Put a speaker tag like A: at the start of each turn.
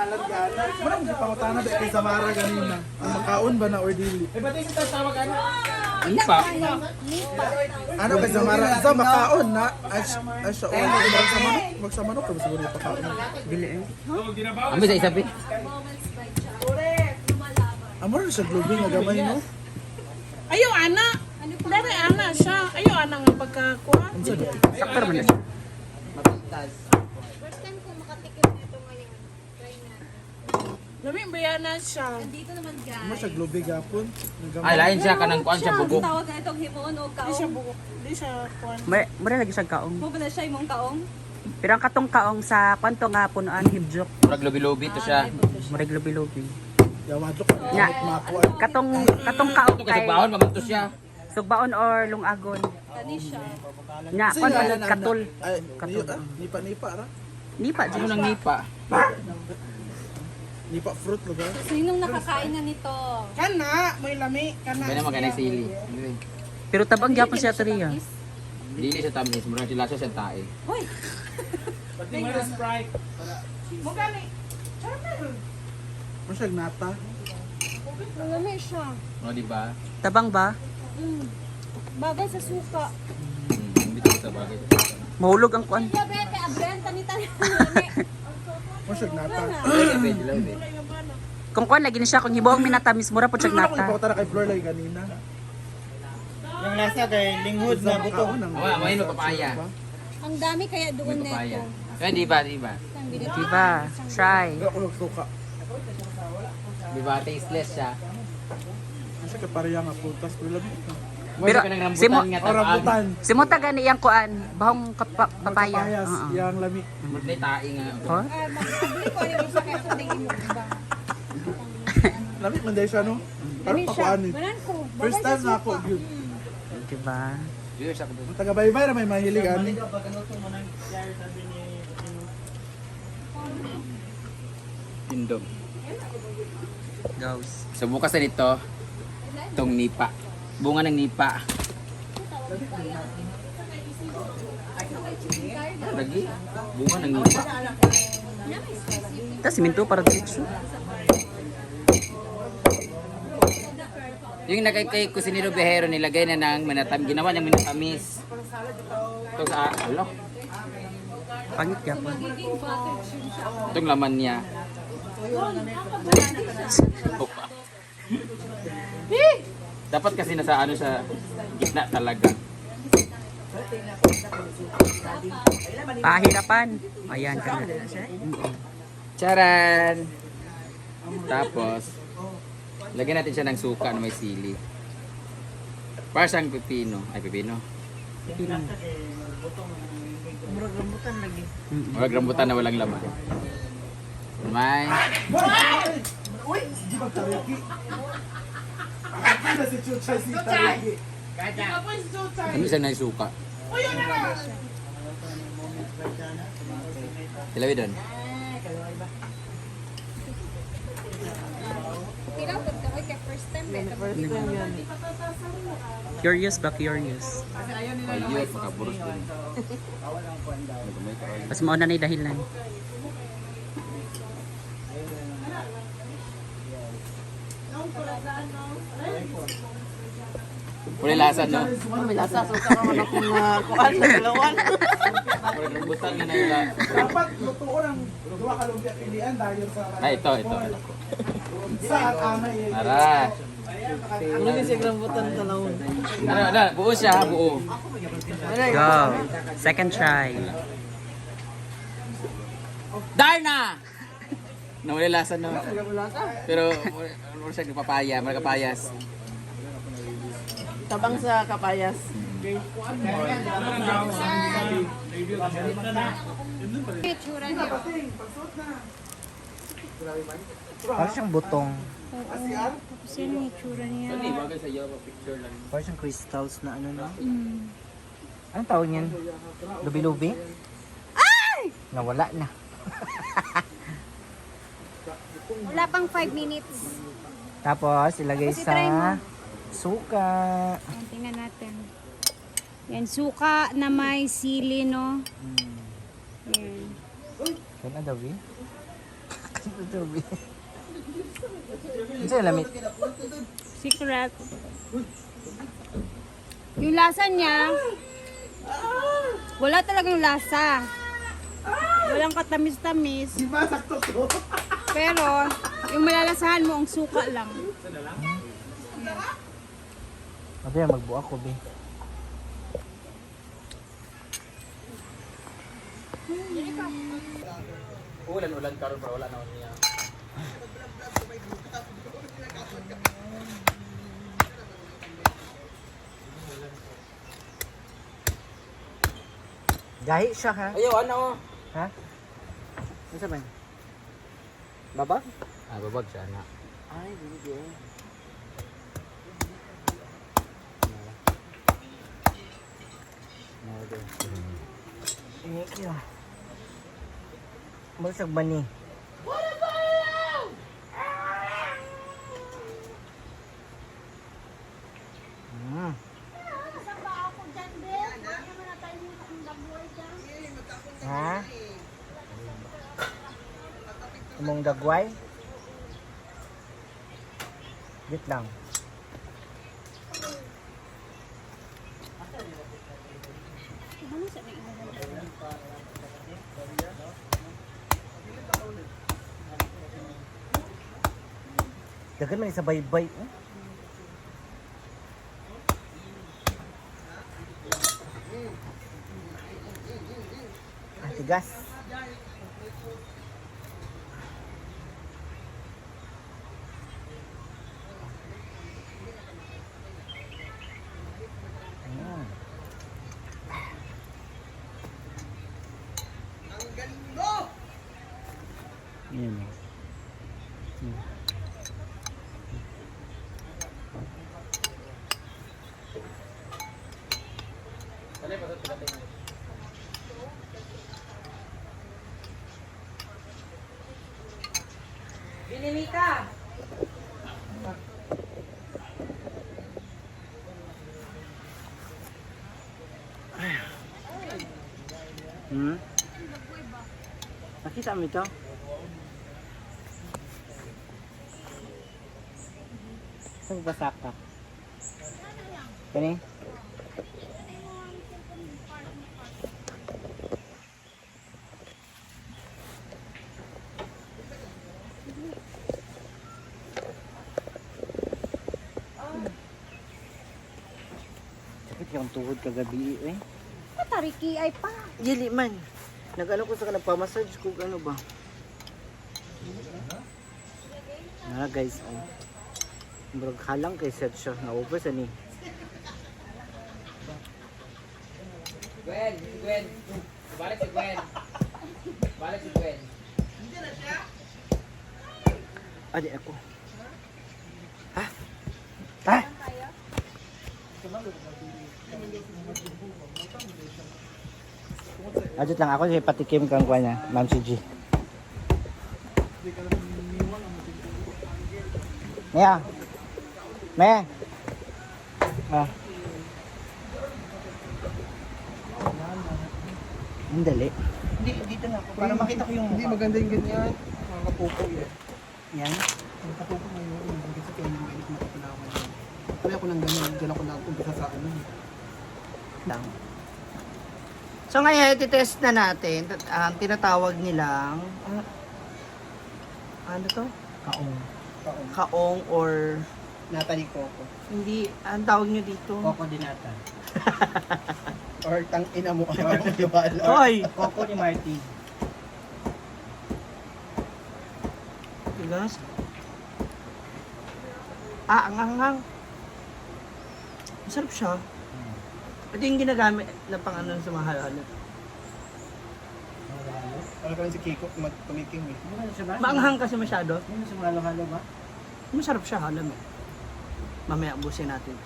A: Marang si pangutana ba kay Samara ganina. Ang makaon ba na or dili?
B: Nipa.
A: Ano kay Samara? Sa makaon na asya o magsamanok ka siguro pakaon.
C: Dili eh.
B: Ambil sa isabi.
A: Amor sa globe nga gamay no.
D: Ayaw, ana. Dari, ana siya. Ayaw, ana nga pagkakuha.
C: Sakter man na siya.
E: First time ko makatikim nito ngayon. Try na.
D: Lamig bayana siya.
E: Dito naman
A: Amor
E: guys.
A: sa globe gapon.
B: Ay, lain siya kanang kuan siya bugok.
E: Tawag na itong himoon o
D: Di
E: kaong.
D: siya buko. Di siya kuha.
C: Mura lagi siya kaong.
E: Mo ba na siya imong kaong?
C: Pero ang katong kaong sa kwanto nga punuan hibjok.
B: Murag lobi-lobi to siya.
C: Mura lobi-lobi.
A: Yawadok
C: Nya.
A: makuan.
C: Katong kaong
B: Ito kasi baon mamanto siya.
C: sugbaon or lungagon.
E: Kani siya.
C: Nya kwan man katul.
A: Ay, nipa ra.
C: Nipa
B: Ano
C: jud.
B: nang nipa?
A: Nipa fruit lugar.
E: Sinong nakakain na nito?
D: Kana, may lami. Kana.
B: Kaya naman kanang sili.
C: Pero tabang gyapon siya tariya.
B: Dili siya tamis, murag sila siya sa tae.
E: Hoy,
D: Mo gani. Charmel.
A: Amor sa nata.
E: malami siya.
B: O di ba?
C: Tabang ba?
E: Bagay sa suka.
B: Dito sa bagay.
C: Mahulog ang kwan.
E: Iya, bete, abrenta ni tayo. Malami.
A: Amor sa nata.
B: Pwede lang.
C: Kung kwan lagi ni siya kung hibaw minatamis mura po siya
A: Ano ko
C: nata.
A: ipakutana kay Flor lay ganina.
F: Yung lasa kay linghod na buto.
B: Amoy mo papaya.
E: Ang dami kaya doon
B: May papaya.
E: neto.
B: Kaya di ba, di ba?
E: Ang bilis.
C: Diba? Try.
A: Ako nagsuka.
B: Di ba tasteless siya?
A: Kasi ka pareha nga putas pero labi.
C: Pero,
B: Pero kanang
C: si mo-
B: rambutan nga
A: O rambutan.
C: Si mo taga ni iyang kuan, bahong papaya.
A: Papayas,
C: Oo.
A: yang lami.
B: Murag tae nga.
C: Oh?
E: Magbili ko yung isa kaya sa tingin mo. Diba?
A: Lami man dahil siya no. Parang pakuan eh.
E: Manan ko.
A: First time na ako yun.
C: Diba?
B: Dito siya ko.
A: Ang taga-baybay na may mahilig ani.
B: Tindog.
C: Goes.
B: So bukas na nito, itong nipa. Bunga ng nipa. Lagi, bunga ng nipa.
C: Tapos siminto para diretso.
B: Yung kay Kusinero Behero nilagay na ng ginawa niyang minatamis. Ito sa, alo,
C: Pangit gyapon.
B: itong laman niya. Dapat kasi nasa ano sa gitna talaga.
C: Pahirapan. Ayan ka na.
B: Charan! Tapos, lagyan natin siya ng suka na may sili. Para siyang pipino. Ay, pipino. Walang rambutan na walang laman. May...
A: Uy, di ba tariki? Ako na si Chuchay si tariki.
B: Ano siya na suka? Ilawi doon.
E: Kailang pagkaway kay first time.
C: Curious ba? Curious.
B: Ayun, makaburos doon.
C: Mas mauna na yung dahilan.
B: Wala lasa, no?
F: May lasa suka naman akong kuan sa dalawan.
B: Walang rambutan na nila.
A: Dapat totoo ng duwa ka lumpia pilian dahil sa
B: Ay, ito.
A: sa ama eh.
B: Tara.
F: Hindi siya rambutan talawon.
B: Ano, buo siya, buo.
C: Go. Second try.
B: Darna! Nawala lasa, no? Pero, wala siya papaya, magkapayas.
F: Tabang sa kapayas.
E: Itsura niya.
C: Parang siyang butong.
E: Tapos yun yung itsura niya.
B: Ano eh, bagay sa iyo, picture lang.
C: Parang siyang crystals na ano na. Anong tawag niyan? Lubi-lubi? Ay! Nawala na.
E: Wala pang 5 minutes.
C: Tapos ilagay
E: Tapos itry mo.
C: sa suka.
E: Ayan, tingnan natin. Yan, suka na may sili, no? Yan.
C: Yan na daw eh. Tutubi. Ano sa'yo lamit?
E: Secret. Yung lasa niya, wala talagang lasa. Walang katamis-tamis.
A: Di ba? Sakto to.
E: Pero, yung malalasahan mo, ang suka lang.
C: Sabi yan, magbuak ko, be.
B: Ulan-ulan karon pero wala na niya.
C: Gahi siya, ha?
B: Ayaw, ano?
C: Ha? Ano sa man? Babag?
B: Ah, babag siya na.
C: Ay, hindi. Thank you. Malusag ba ni? Ha? Umong dagway? Wait lang. Dagan man sa baybay. Eh? Ah, tigas. Yan.
D: Binimita.
C: Nakita mo ito? Saan basak ka? Kani? Sakit yung tuhod kagabi eh.
E: Patariki ay pa.
C: Dili man. Nag-ano ko sa kanang pamassage kung ano ba. Guys, oh. Murag halang kay set siya. Na-over sa ni.
B: Gwen, Gwen. Balik si Gwen. Balik si Gwen.
C: Adi ako. Ha? Ha? Adjut lang ako, patikim kang kuha niya, Ma'am CG. Mea. Me. Ah. Ang dali.
F: Hindi, dito na ako. Para makita ko yung
A: Hindi
F: mukha.
A: maganda yung ganyan. Mga kapupo yan.
C: Yan.
A: Mga kapupo ngayon. Kasi kaya hindi edit mo kapalawan. Kaya ako nang ganyan. Diyan ako nag-umpisa sa ano.
C: Lang. So ngayon, titest na natin. Ang tinatawag nilang ano to?
F: Kaong.
C: Kaong or
F: Natalie Coco.
C: hindi, ang tawag nyo dito?
F: Coco di nata.
A: Or tang ina mo. Diba?
C: Hoy!
F: Coco ni Marty.
C: Tigas. Ah, ang hanghang. Masarap siya. Ito yung ginagamit na pang ano sa mga halo-halo.
A: Wala ka rin si Kiko. Tumiking eh.
F: Ano siya ba?
C: Maanghang kasi masyado.
F: Ano siya halo-halo ba?
C: Masarap siya, alam mo. Mamaya ubusin natin.